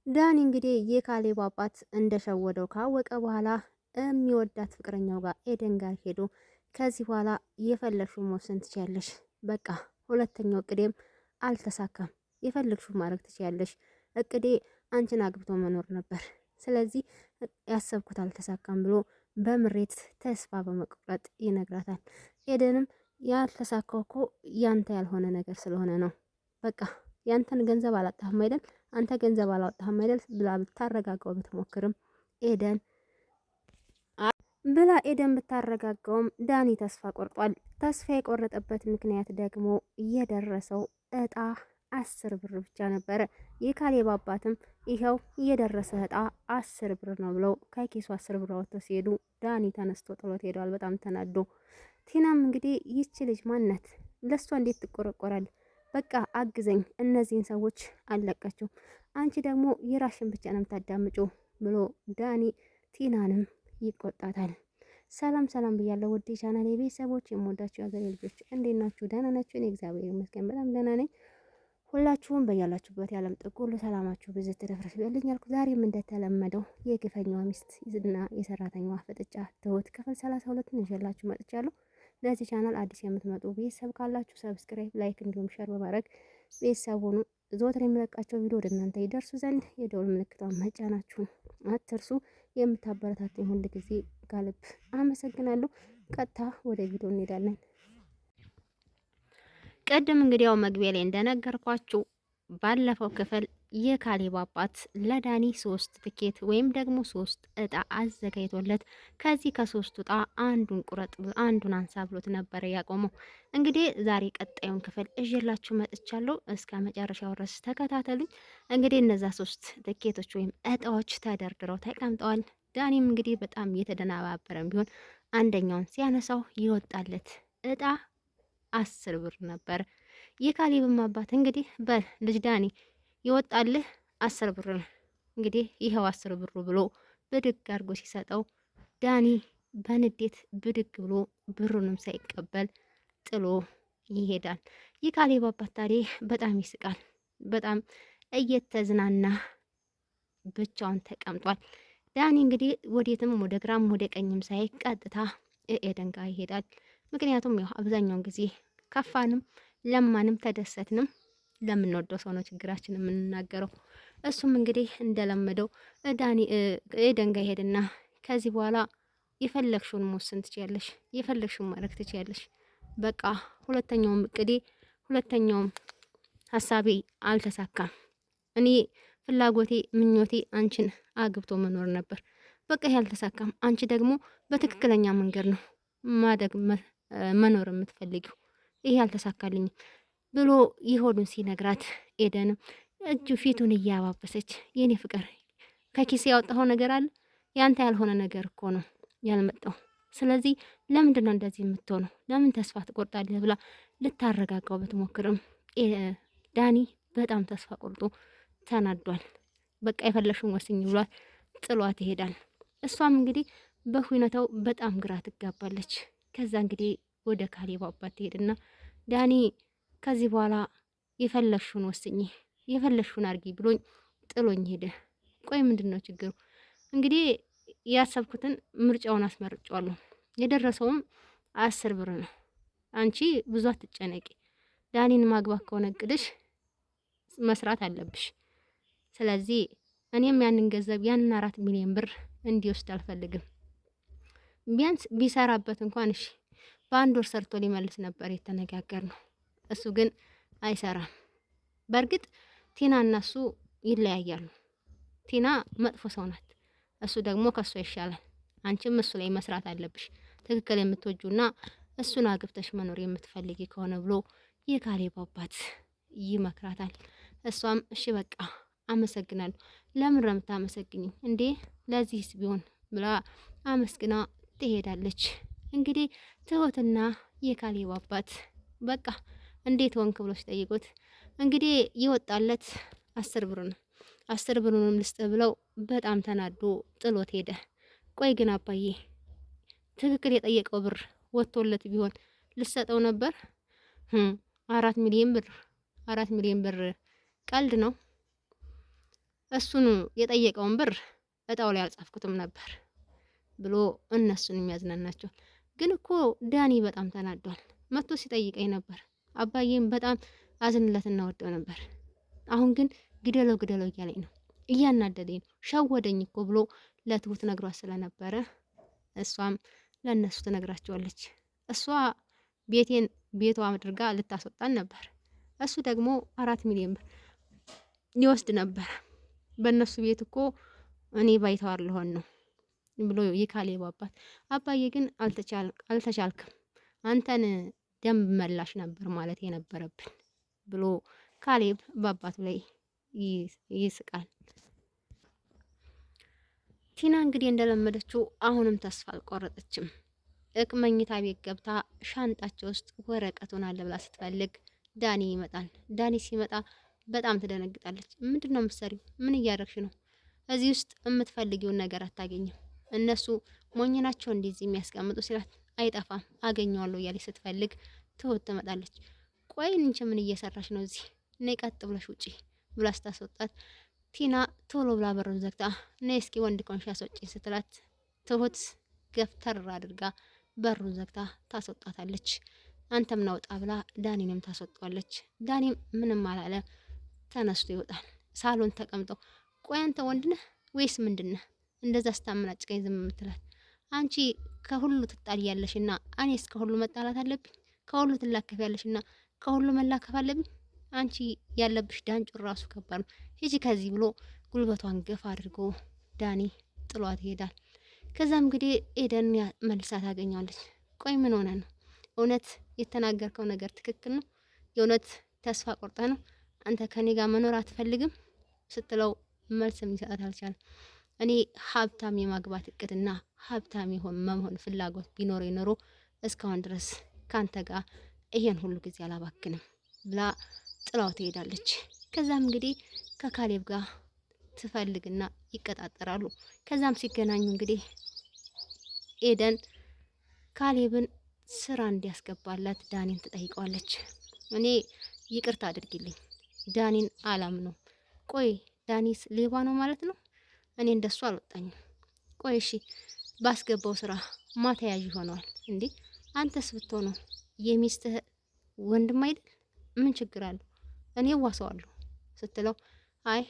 ዳኒ እንግዲህ የካሌብ አባት እንደሸወደው ካወቀ በኋላ የሚወዳት ፍቅረኛው ጋር ኤደን ጋር ሄዶ ከዚህ በኋላ የፈለግሽው መወሰን ትችያለሽ፣ በቃ ሁለተኛው እቅዴም አልተሳካም፣ የፈለግሽው ማድረግ ትችያለሽ፣ እቅዴ አንቺን አግብቶ መኖር ነበር፣ ስለዚህ ያሰብኩት አልተሳካም ብሎ በምሬት ተስፋ በመቁረጥ ይነግራታል። ኤደንም ያልተሳካው እኮ ያንተ ያልሆነ ነገር ስለሆነ ነው፣ በቃ ያንተን ገንዘብ አላጣህም አይደል? አንተ ገንዘብ አላወጣህም አይደል? ብላ ብታረጋጋው ብትሞክርም ኤደን ብላ ኤደን ብታረጋጋውም ዳኒ ተስፋ ቆርጧል። ተስፋ የቆረጠበት ምክንያት ደግሞ የደረሰው እጣ 10 ብር ብቻ ነበረ። የካሌብ አባትም ይኸው የደረሰ እጣ 10 ብር ነው ብለው ከኪሱ 10 ብር አወጥተው ሲሄዱ ዳኒ ተነስቶ ጥሎት ሄደዋል። በጣም ተናዶ ቲናም እንግዲህ ይቺ ልጅ ማነት ለእሷ እንዴት ትቆረቆራል? በቃ አግዘኝ፣ እነዚህን ሰዎች አለቃቸው፣ አንቺ ደግሞ የራሽን ብቻ ነው የምታዳምጪው ብሎ ዳኒ ቲናንም ይቆጣታል። ሰላም ሰላም ብያለሁ ውድ ቻናል የቤተሰቦች የምወዳችሁ የሀገሬ ልጆች እንዴት ናችሁ? ደህና ናችሁ? እኔ እግዚአብሔር ይመስገን በጣም ደህና ነኝ። ሁላችሁም በያላችሁበት የዓለም ጥግ ሁሉ ሰላማችሁ ብዝት ትርፍርፍ ይበልልኝ አልኩ። ዛሬም እንደተለመደው የግፈኛዋ ሚስት እና የሰራተኛዋ ፍጥጫ ትሁት ክፍል 32ን ይዤላችሁ መጥቻለሁ። ለዚህ ቻናል አዲስ የምትመጡ ቤተሰብ ካላችሁ subscribe፣ like እንዲሁም share በማድረግ ቤተሰብ ሁኑ። ዘወትር የሚለቃቸው ቪዲዮ ወደ እናንተ ይደርሱ ዘንድ የደውል ምልክቷን መጫናችሁን አትርሱ። የምታበረታቱኝ ሁል ጊዜ ከልብ አመሰግናለሁ። ቀጥታ ወደ ቪዲዮ እንሄዳለን። ቅድም እንግዲህ ያው መግቢያ ላይ እንደነገርኳችሁ ባለፈው ክፍል የካሌብ አባት ለዳኒ ሶስት ትኬት ወይም ደግሞ ሶስት እጣ አዘጋጅቶለት ከዚህ ከሶስቱ እጣ አንዱን ቁረጥ አንዱን አንሳ ብሎት ነበረ ያቆመው። እንግዲህ ዛሬ ቀጣዩን ክፍል እዤላችሁ መጥቻለሁ። እስከ መጨረሻው ድረስ ተከታተሉኝ። እንግዲህ እነዛ ሶስት ትኬቶች ወይም እጣዎች ተደርድረው ተቀምጠዋል። ዳኒም እንግዲህ በጣም እየተደናባበረም ቢሆን አንደኛውን ሲያነሳው ይወጣለት እጣ 10 ብር ነበር። የካሌብም አባት እንግዲህ በል ልጅ ዳኒ ይወጣልህ 10 ብር ነው እንግዲህ ይኸው 10 ብሩ ብሎ ብድግ አድርጎ ሲሰጠው ዳኒ በንዴት ብድግ ብሎ ብሩንም ሳይቀበል ጥሎ ይሄዳል። የካሌብ አባት ታዲያ በጣም ይስቃል። በጣም እየተዝናና ብቻውን ተቀምጧል። ዳኒ እንግዲህ ወዴትም ወደ ግራም ወደ ቀኝም ሳይ ቀጥታ ኤደን ጋር ይሄዳል። ምክንያቱም ያው አብዛኛውን ጊዜ ከፋንም ለማንም ተደሰትንም ለምንወደው ሰው ነው ችግራችን የምንናገረው። እሱም እንግዲህ እንደለመደው ዳኒ ኤደን ጋር ይሄድና ከዚህ በኋላ የፈለግሽውን መወሰን ትችያለሽ፣ የፈለግሽውን ማድረግ ትችያለሽ። በቃ ሁለተኛውም እቅዴ ሁለተኛውም ሀሳቤ አልተሳካም። እኔ ፍላጎቴ ምኞቴ አንቺን አግብቶ መኖር ነበር። በቃ ይሄ አልተሳካም። አንቺ ደግሞ በትክክለኛ መንገድ ነው ማደግ መኖር የምትፈልጊው፣ ይሄ አልተሳካልኝም ብሎ የሆዱን ሲነግራት ኤደንም እጁ ፊቱን እያባበሰች የኔ ፍቅር ከኪስ ያወጣኸው ነገር አለ ያንተ ያልሆነ ነገር እኮ ነው ያልመጣው። ስለዚህ ለምንድን ነው እንደዚህ የምትሆነው? ለምን ተስፋ ትቆርጣለህ? ብላ ልታረጋጋው ብትሞክርም ዳኒ በጣም ተስፋ ቆርጦ ተናዷል። በቃ የፈለግሽውን ወስኝ ብሏል። ጥሏት ይሄዳል። እሷም እንግዲህ በሁኔታው በጣም ግራ ትጋባለች። ከዛ እንግዲህ ወደ ካሌብ አባት ትሄድና ዳኒ ከዚህ በኋላ የፈለግሽውን ወስኝ፣ የፈለግሽውን አርጊ ብሎኝ ጥሎኝ ሄደ። ቆይ ምንድን ነው ችግሩ? እንግዲህ ያሰብኩትን ምርጫውን አስመርጫዋለሁ። የደረሰውም 10 ብር ነው። አንቺ ብዙ አትጨነቂ። ዳኒን ማግባት ከሆነ እቅድሽ መስራት አለብሽ። ስለዚህ እኔም ያንን ገንዘብ ያንን 4 ሚሊዮን ብር እንዲወስድ አልፈልግም። ቢያንስ ቢሰራበት እንኳን እሺ በአንድ ወር ሰርቶ ሊመልስ ነበር የተነጋገር ነው። እሱ ግን አይሰራም። በእርግጥ ቲና እና እሱ ይለያያሉ። ቲና መጥፎ ሰው ናት፣ እሱ ደግሞ ከእሷ ይሻላል። አንቺም እሱ ላይ መስራት አለብሽ ትክክል የምትወጁና እሱን አግብተሽ መኖር የምትፈልጊ ከሆነ ብሎ የካሌብ አባት ይመክራታል። እሷም እሺ በቃ አመሰግናለሁ። ለምን ነው የምታመሰግኝኝ እንዴ? ለዚህስ ቢሆን ብላ አመስግና ትሄዳለች። እንግዲህ ትሁትና የካሌብ አባት በቃ እንዴት ወንክ ብሎ ሲጠይቁት እንግዲህ ይወጣለት 10 ብር ነው። 10 ብሩንም ልስጥ ብለው በጣም ተናዶ ጥሎት ሄደ። ቆይ ግን አባዬ ትክክል የጠየቀው ብር ወጥቶለት ቢሆን ልሰጠው ነበር? 4 ሚሊዮን ብር 4 ሚሊዮን ብር ቀልድ ነው። እሱን የጠየቀውን ብር እጣው ላይ አልጻፍኩትም ነበር ብሎ እነሱን የሚያዝናናቸዋል። ግን እኮ ዳኒ በጣም ተናዷል። መጥቶ ሲጠይቀኝ ነበር። አባዬም በጣም አዝንለት እናወደው ነበር። አሁን ግን ግደለው ግደለው እያለኝ ነው፣ እያናደደኝ ነው፣ ሸወደኝ እኮ ብሎ ለትሁት ነግሯት ስለነበረ እሷም ለእነሱ ትነግራቸዋለች። እሷ ቤቴን ቤቷ አድርጋ ልታስወጣን ነበር። እሱ ደግሞ 4 ሚሊዮን ብር ሊወስድ ነበር። በእነሱ ቤት እኮ እኔ ባይተዋር ልሆን ነው ብሎ የካሌብ አባት፣ አባዬ ግን አልተቻልክም፣ አንተን ደንብ መላሽ ነበር ማለት የነበረብን ብሎ ካሌብ በአባቱ ላይ ይስቃል። ቲና እንግዲህ እንደለመደችው አሁንም ተስፋ አልቆረጠችም። እቅ መኝታ ቤት ገብታ ሻንጣቸው ውስጥ ወረቀቱን አለ ብላ ስትፈልግ ዳኒ ይመጣል። ዳኒ ሲመጣ በጣም ትደነግጣለች። ምንድን ነው የምትሰሪው? ምን እያደረግሽ ነው? እዚህ ውስጥ የምትፈልጊውን ነገር አታገኝም። እነሱ ሞኝ ናቸው እንደዚህ የሚያስቀምጡ ሲላት፣ አይጠፋም አገኘዋለሁ እያለች ስትፈልግ ትሁት ትመጣለች። ቆይ አንቺ ምን እየሰራሽ ነው እዚህ? ነይ ቀጥ ብለሽ ውጪ ብላ ስታስወጣት ቲና ቶሎ ብላ በሩን ዘግታ ነይ እስኪ ወንድ ከሆንሽ አስወጪኝ ስትላት ትሁት ገፍተር አድርጋ በሩን ዘግታ ታስወጣታለች። አንተም ናውጣ ብላ ዳኒንም ታስወጣዋለች። ዳኒም ምንም አላለ፣ ተነስቶ ይወጣል። ሳሎን ተቀምጠው ቆይ አንተ ወንድ ነህ ወይስ ምንድን ነህ? እንደዛ ስታመናጭቀኝ ዝም የምትላት አንቺ ከሁሉ ትጣልያለሽና እኔስ ከሁሉ መጣላት አለብኝ? ከሁሉ ትላከፊያለሽና ከሁሉ መላከፍ አለብኝ? አንቺ ያለብሽ ዳንጩር ራሱ ከባድ ነው። ሂጂ ከዚህ ብሎ ጉልበቷን ገፋ አድርጎ ዳኒ ጥሏት ይሄዳል። ከዛም እንግዲህ ኤደን መልሳ ታገኘዋለች። ቆይ ምን ሆነ ነው? እውነት የተናገርከው ነገር ትክክል ነው? የእውነት ተስፋ ቆርጠ ነው? አንተ ከኔ ጋር መኖር አትፈልግም? ስትለው መልስም ሊሰጣት አልቻለም። እኔ ሀብታም የማግባት እቅድና ሀብታም የሆን መሆን ፍላጎት ቢኖር ኖሮ እስካሁን ድረስ ካንተ ጋር ይሄን ሁሉ ጊዜ አላባክንም ብላ ጥላው ትሄዳለች። ከዛም እንግዲህ ከካሌብ ጋር ትፈልግና ይቀጣጠራሉ። ከዛም ሲገናኙ እንግዲህ ኤደን ካሌብን ስራ እንዲያስገባላት ዳኒን ትጠይቀዋለች። እኔ ይቅርታ አድርጊልኝ ዳኒን አላምነው። ቆይ ዳኒስ ሌባ ነው ማለት ነው? እኔ እንደሱ አልወጣኝም። ቆይ እሺ ባስገባው ስራ ማተያዥ ይሆነዋል እንዴ? አንተስ ብትሆነው የሚስትህ ወንድም አይደል? ምን ችግር አለው? እኔ ዋሰዋለሁ ስትለው አይ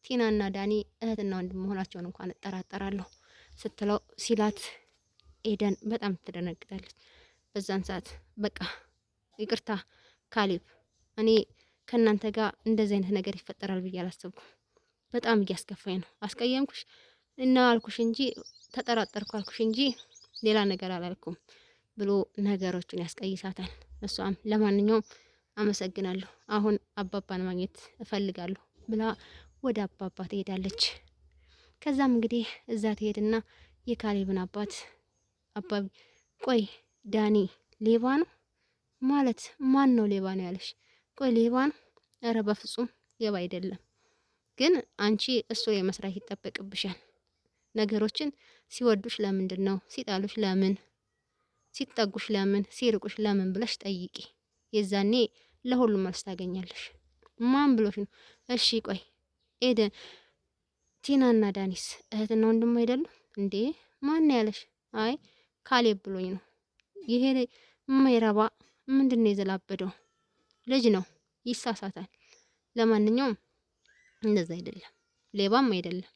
ቲናና ዳኒ እህትና ወንድም መሆናቸውን እንኳን እጠራጠራለሁ ስትለው ሲላት ኤደን በጣም ትደነግጣለች። በዛን ሰዓት በቃ ይቅርታ ካሌብ፣ እኔ ከእናንተ ጋር እንደዚህ አይነት ነገር ይፈጠራል ብዬ አላሰብኩም። በጣም እያስከፋኝ ነው። አስቀየምኩሽ እና አልኩሽ እንጂ ተጠራጠርኩ አልኩሽ እንጂ ሌላ ነገር አላልኩም ብሎ ነገሮችን ያስቀይሳታል። እሷም ለማንኛውም አመሰግናለሁ፣ አሁን አባባን ማግኘት እፈልጋለሁ ብላ ወደ አባባ ትሄዳለች። ከዛም እንግዲህ እዛ ትሄድና የካሌብን አባት አባቢ ቆይ ዳኒ ሌባ ነው ማለት ማን ነው ሌባ ነው ያለሽ? ቆይ ሌባ ነው? እረ በፍጹም ሌባ አይደለም። ግን አንቺ እሱ የመስራት ይጠበቅብሻል። ነገሮችን ሲወዱሽ ለምንድን ነው ሲጣሉሽ ለምን ሲጠጉሽ ለምን ሲርቁሽ ለምን ብለሽ ጠይቂ። የዛኔ ለሁሉም መልስ ታገኛለሽ። ማን ብሎሽ ነው? እሺ ቆይ ኤደን ቲናና ዳኒስ እህትና ወንድም አይደሉም እንዴ? ማን ያለሽ? አይ ካሌብ ብሎኝ ነው። ይሄ የማይረባ ምንድን ነው የዘላበደው ልጅ ነው፣ ይሳሳታል። ለማንኛውም እንደዛ አይደለም፣ ሌባም አይደለም።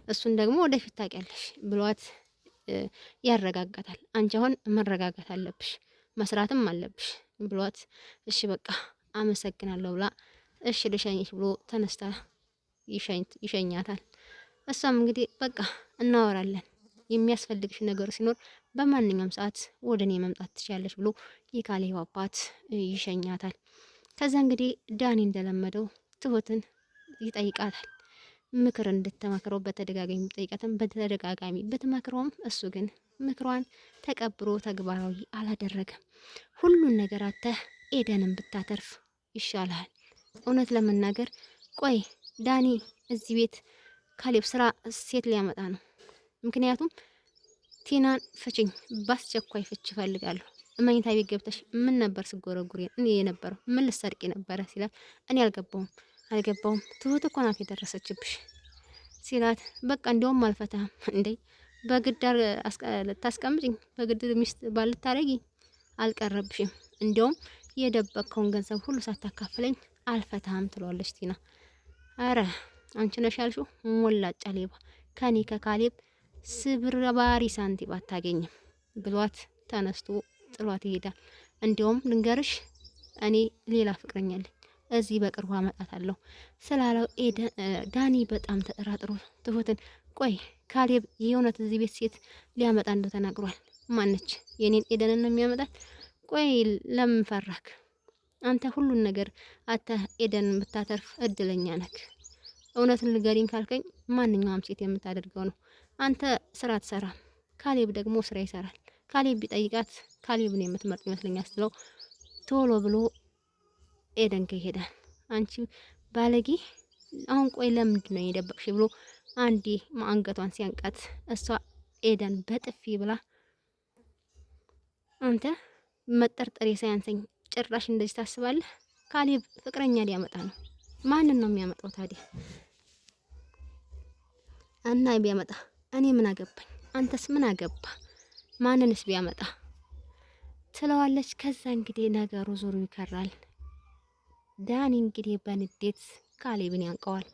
እሱን ደግሞ ወደፊት ታውቂያለሽ ብሏት ያረጋጋታል። አንቺ አሁን መረጋጋት አለብሽ፣ መስራትም አለብሽ ብሏት እሺ በቃ አመሰግናለሁ ብላ እሺ ልሸኝሽ ብሎ ተነስታ ይሸኛታል። እሷም እንግዲህ በቃ እናወራለን የሚያስፈልግሽ ነገር ሲኖር በማንኛውም ሰዓት ወደ እኔ መምጣት ትችያለሽ ብሎ የካሌብ አባት ይሸኛታል። ከዛ እንግዲህ ዳኒ እንደለመደው ትሁትን ይጠይቃታል። ምክር እንድትመክረው በተደጋጋሚ ጠይቃትም በተደጋጋሚ ብትመክረውም እሱ ግን ምክሯን ተቀብሮ ተግባራዊ አላደረገም። ሁሉን ነገር አተህ ኤደንን ብታተርፍ ይሻልሃል። እውነት ለመናገር ቆይ ዳኒ እዚህ ቤት ካሌብ ስራ ሴት ሊያመጣ ነው። ምክንያቱም ቲናን ፍችኝ፣ በአስቸኳይ ፍች እፈልጋለሁ። መኝታ ቤት ገብተሽ ምን ነበር ስጎረጉር እኔ የነበረው ምን ልሰርቂ ነበረ ሲላት፣ እኔ አልገባውም። አልገባውም። ትሁት እኮ ናት የደረሰችብሽ ሲላት፣ በቃ እንዲያውም አልፈታህም እንዴ በግድ ልታስቀምጭኝ በግድ ሚስት ባልታረጊ አልቀረብሽም። እንዲያውም የደበቅከውን ገንዘብ ሁሉ ሳታካፍለኝ አልፈታህም ትለዋለች ቲና። አረ አንቺ ነሽ ያልሽው ሞላጫ ሌባ፣ ከኔ ከካሌብ ስብርባሪ ሳንቲም አታገኝም ብሏት ተነስቶ ጥሏት ይሄዳል። እንዲያውም ልንገርሽ እኔ ሌላ ፍቅረኛ አለኝ እዚህ በቅርቡ አመጣታለሁ ስላለው ዳኒ በጣም ተጠራጥሮ ትሁትን ቆይ ካሌብ የእውነት እዚህ ቤት ሴት ሊያመጣ እንደው ተናግሯል። ማነች? የኔን ኤደንን ነው የሚያመጣት? ቆይ ለምን ፈራክ? አንተ ሁሉን ነገር አተ ኤደንን ብታተርፍ እድለኛ ነክ። እውነቱን ንገሪኝ ካልከኝ ማንኛውም ሴት የምታደርገው ነው። አንተ ስራ አትሰራም፣ ካሌብ ደግሞ ስራ ይሰራል። ካሌብ ቢጠይቃት ካሌብን የምትመርጥ ይመስለኛል ስትለው ቶሎ ብሎ ኤደን ጋ ይሄዳል። አንቺ ባለጌ አሁን ቆይ ለምንድን ነው የደበቅሽ ብሎ አንዴ አንገቷን ሲያንቃት እሷ ኤደን በጥፊ ብላ አንተ መጠርጠሬ ሳያንሰኝ ጭራሽ እንደዚህ ታስባለህ? ካሌብ ፍቅረኛ ሊያመጣ ነው። ማንን ነው የሚያመጣው ታዲያ? እና ቢያመጣ እኔ ምን አገባኝ? አንተስ ምን አገባ? ማንንስ ቢያመጣ ትለዋለች። ከዛ እንግዲህ ነገሩ ዙሩ ይከራል። ዳኒ እንግዲህ በንዴት ካሌብን ያንቀዋል።